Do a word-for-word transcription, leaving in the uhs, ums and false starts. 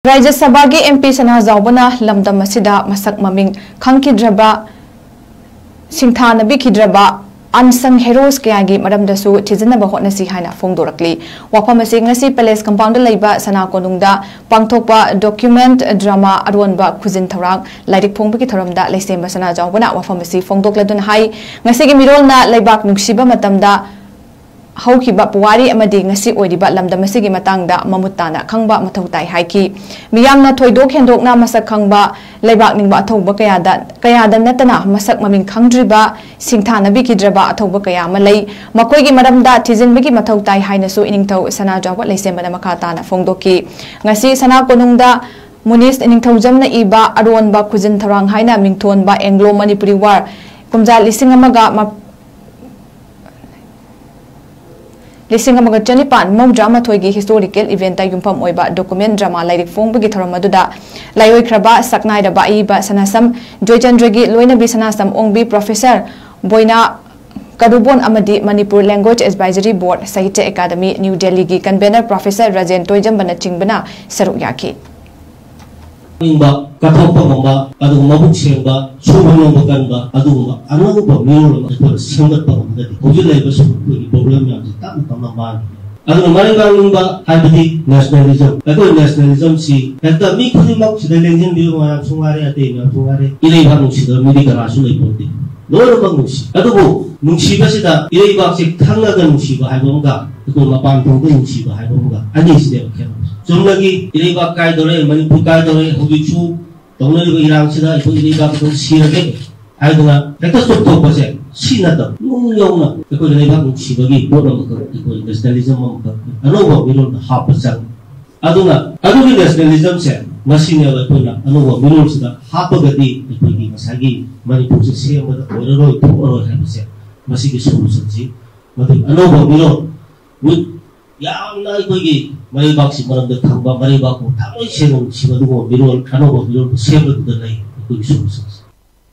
ꯔꯥꯖ꯭ꯌ ꯁꯚꯥꯒꯤ M P ꯁꯅꯥꯖꯥꯎꯕꯅ ꯂꯝꯗꯝ ꯑꯁꯤꯗ ꯃꯁꯛ ꯃꯃꯤꯡ ꯈꯪꯈꯤꯗ꯭ꯔꯕ, ꯁꯤꯡꯊꯥꯅꯕꯤꯈꯤꯗ꯭ꯔꯕ unsung heroes ꯀꯌꯥꯒꯤ ꯃꯔꯝꯗꯁꯨ ꯊꯤꯖꯤꯟꯅꯕ ꯍꯣꯠꯅꯁꯤ ꯍꯥꯏꯅ ꯐꯣꯡꯗꯣꯔꯛꯂꯤ꯫ ꯋꯥꯐꯝ ꯑꯁꯤ ꯉꯁꯤ Palace Compoundꯗ ꯂꯩꯕ ꯁꯅꯥ ꯀꯣꯅꯨꯡꯗ ꯄꯥꯡꯊꯣꯛꯄ document drama ꯑꯔꯣꯟꯕ ꯈꯨꯖꯤꯟ ꯊꯧꯔꯥꯡ ꯂꯥꯏꯔꯤꯛ ꯐꯣꯡꯕꯒꯤ ꯊꯧꯔꯝꯗ ꯂꯩꯁꯦꯝꯕ ꯁꯅꯥꯖꯥꯎꯕꯅ ꯋꯥꯐꯝ ꯑꯁꯤ ꯐꯣꯡꯗꯣꯛꯂꯗꯨꯅ ꯍꯥꯏ, ꯉꯁꯤꯒꯤ ꯃꯤꯔꯣꯜꯅ ꯂꯩꯕꯥꯛ ꯅꯨꯡꯁꯤꯕ ꯃꯇꯝꯗ ꯍꯧꯈꯤꯕ ꯄꯨꯋꯥꯔꯤ ꯑꯃꯗꯤ ꯉꯁꯤ ꯑꯣꯏꯔꯤꯕ ꯂꯝꯗꯝ ꯑꯁꯤꯒꯤ ꯃꯇꯥꯡꯗ ꯃꯃꯨꯠ ꯇꯥꯅ ꯈꯪꯕ ꯃꯊꯧ ꯇꯥꯏ ꯍꯥꯏꯈꯤ꯫ ꯃꯤꯌꯥꯝꯅ ꯊꯣꯏꯗꯣꯛ ꯍꯦꯟꯗꯣꯛꯅ ꯃꯁꯛ ꯈꯪꯕ, ꯂꯩꯕꯥꯛ ꯅꯤꯡꯕ ꯑꯊꯧꯕ ꯀꯌꯥꯗ, ꯀꯌꯥꯗ ꯅꯠꯇꯅ ꯃꯁꯛ ꯃꯃꯤꯡ ꯈꯪꯗ꯭ꯔꯤꯕ, ꯁꯤꯡꯊꯥꯅꯕꯤꯈꯤꯗ꯭ꯔꯕ ꯑꯊꯧꯕ ꯀꯌꯥ ꯑꯃ ꯂꯩ꯫ ꯃꯈꯣꯏꯒꯤ ꯃꯔꯝꯗ ꯊꯤꯖꯤꯟꯕꯒꯤ ꯃꯊꯧ ꯇꯥꯏ ꯍꯥꯏꯅꯁꯨ ꯏꯅꯤꯡꯊꯧ ꯁꯅꯥꯖꯥꯎꯕ ꯂꯩꯁꯦꯝꯕꯅ ꯃꯈꯥ ꯇꯥꯅ ꯐꯣꯡꯗꯣꯛꯈꯤ꯫ ꯉꯁꯤ ꯁꯅꯥ ꯀꯣꯅꯨꯡꯗ ꯃꯨꯅꯤꯁ ꯅꯤꯡꯊꯧꯖꯝꯅ ꯏꯕ ꯑꯔꯣꯟꯕ ꯈꯨꯖꯤꯟ ꯊꯧꯔꯥꯡ ꯍꯥꯏꯅ ꯃꯤꯡꯊꯣꯟꯕ Anglo Manipuri War ꯀꯨꯝꯖꯥ ꯂꯤꯁꯤꯡ ꯑꯃꯒ ꯃ-, ꯂꯤꯁꯤꯡ ꯑꯃꯒ ꯆꯅꯤꯄꯥꯟ ꯃꯧꯗ꯭ꯔꯥ ꯃꯥꯊꯣꯏꯒꯤ historical eventꯇ ꯌꯨꯝꯐꯝ ꯑꯣꯏꯕ document drama ꯂꯥꯏꯔꯤꯛ ꯐꯣꯡꯕꯒꯤ ꯊꯧꯔꯝ ꯑꯗꯨꯗ ꯂꯥꯏꯑꯣꯏꯈ꯭ꯔꯕ ꯁꯛꯅꯥꯏꯔꯕ ꯑꯏꯕ ꯁꯅꯥꯁꯝ ꯖꯣꯏꯆꯟꯗ꯭ꯔꯒꯤ ꯂꯣꯏꯅꯕꯤ ꯁꯅꯥꯁꯝ ꯑꯣꯡꯕꯤ, Professor ꯕꯣꯏꯅꯥ ꯀꯗꯨꯕꯣꯟ ꯑꯃꯗꯤ Manipur Language Advisory Board, Sahitya Academy, New Delhiꯒꯤ convener Professor Rajen ꯇꯣꯏꯖꯝꯕꯅꯆꯤꯡꯕꯅ ꯁꯔꯨꯛ ꯌꯥꯈꯤ꯫ ꯅꯤꯡꯕ, ꯀꯠꯊꯣꯛꯄ ꯉꯝꯕ, ꯑꯗꯨꯒ ꯃꯕꯨꯛ ꯁꯦꯡꯕ, ꯁꯨꯕ ꯅꯣꯝꯕ ꯀꯟꯕ, ꯑꯗꯨꯒꯨꯝꯕ ꯑꯅꯧꯕ ꯃꯤꯔꯣꯜ ꯑꯃ ꯑꯩꯈꯣꯏꯅ ꯁꯦꯝꯒꯠꯄ ꯉꯝꯒꯗꯤ ꯍꯧꯖꯤꯛ ꯂꯩꯔꯤꯕ ꯁꯨꯝ ꯑꯩꯈꯣꯏꯒꯤ problem ꯃꯌꯥꯝꯁꯦ ꯇꯞꯅ ꯇꯞꯅ ꯃꯥꯡꯈꯤꯅꯤ꯫ ꯑꯗꯨꯅ ꯃꯔꯩ ꯉꯥꯡꯅꯤꯡꯕ ꯍꯥꯏꯕꯗꯤ nationalism, ꯑꯩꯈꯣꯏ nationalismꯁꯤ ꯍꯦꯛꯇ ꯃꯤ ꯈꯨꯗꯤꯡꯃꯛ ꯁꯤꯗ ꯂꯦꯡꯁꯤꯟꯕꯤꯕ ꯃꯌꯥꯝꯁꯨ ꯉꯥꯏꯔꯦ, ꯑꯇꯩ ꯃꯌꯥꯝꯁꯨ ꯉꯥꯏꯔꯦ, ꯏꯔꯩꯕꯥꯛ ꯅꯨꯡꯁꯤꯗꯕ ꯃꯤꯗꯤ ꯀꯅꯥꯁꯨ ꯂꯩꯄꯣꯟꯇꯦ꯫ ꯂꯣꯏꯅꯃꯛ ꯅꯨꯡꯁꯤ꯫ ꯑꯗꯨꯕꯨ ꯅꯨꯡꯁꯤꯕꯁꯤꯗ ꯏꯔꯩꯕꯥꯛꯁꯦ ꯈꯪꯉꯒ ꯅꯨꯡꯁꯤꯕ ꯍꯥꯏꯕ ꯑꯃꯒ ꯑꯩꯈꯣꯏ ꯃꯄꯥꯟ ꯊꯣꯡꯗ ꯅꯨꯡꯁꯤꯕ ꯍꯥꯏꯕ ꯑꯃꯒ ꯑꯅꯤꯁꯤꯅꯦꯕ ꯈꯦꯠꯅꯕꯁꯦ꯫ ꯆꯨꯝꯅꯒꯤ ꯏꯔꯩꯕꯥꯛ ꯀꯥꯏꯗꯧꯔꯦ, ꯃꯅꯤꯄꯨꯔ ꯀꯥꯏꯗꯧꯔꯦ, ꯍꯧꯖꯤꯛꯁꯨ ꯇꯧꯅꯔꯤꯕ ꯏꯔꯥꯡꯁꯤꯗ ꯑꯩꯈꯣꯏ ꯏꯔꯩꯕꯥꯛ ꯑꯗꯨꯝ ꯁꯤꯔꯒꯦ ꯍꯥꯏꯗꯅ ꯍꯦꯛꯇ ꯆꯣꯡꯊꯣꯛꯄꯁꯦ ꯁꯤ ꯅꯠꯇꯕ ꯅꯨꯡ ꯌꯧꯅ ꯑꯩꯈꯣꯏ ꯂꯩꯕꯥꯛ ꯅꯨꯡꯁꯤꯕꯒꯤ ꯄꯣꯠ ꯑꯃꯈꯛ, ꯑꯩꯈꯣꯏ nationalism ꯑꯃꯈꯛ ꯑꯅꯧꯕ ꯃꯤꯔꯣꯜꯗ ꯍꯥꯞꯄ ꯆꯪꯉꯤ꯫ ꯑꯗꯨꯅ ꯑꯗꯨꯒꯤ nationalismꯁꯦ ꯃꯁꯤꯅꯦꯕ ꯑꯩꯈꯣꯏꯅ ꯑꯅꯧꯕ ꯃꯤꯔꯣꯜꯁꯤꯗ ꯍꯥꯞꯄꯒꯗꯤ ꯑꯩꯈꯣꯏꯒꯤ ꯉꯁꯥꯏꯒꯤ ꯃꯅꯤꯄꯨꯔꯁꯦ ꯁꯦꯝꯕꯗ ꯑꯣꯏꯔꯔꯣꯏ, ꯊꯣꯛꯑꯔꯣꯏ ꯍꯥꯏꯕꯁꯦ ꯃꯁꯤꯒꯤ solutionꯁꯤ꯫ ꯃꯗꯨ ꯑꯅꯧꯕ ꯃꯤꯔꯣꯜ with ꯌꯥꯝꯅ ꯑꯩꯈꯣꯏꯒꯤ ꯃꯔꯩꯕꯥꯛꯁꯤ ꯃꯔꯝꯗ ꯈꯪꯕ, ꯃꯔꯩꯕꯥꯛꯄꯨ ꯊꯃꯣꯏ ꯁꯦꯡꯅ ꯅꯨꯡꯁꯤꯕ ꯑꯗꯨꯒꯨꯝꯕ ꯃꯤꯔꯣꯜ, ꯑꯅꯧꯕ ꯃꯤꯔꯣꯜꯕꯨ ꯁꯦꯝꯕꯗꯨꯗ ꯂꯩ ꯑꯩꯈꯣꯏꯒꯤ solutionꯁꯦ꯫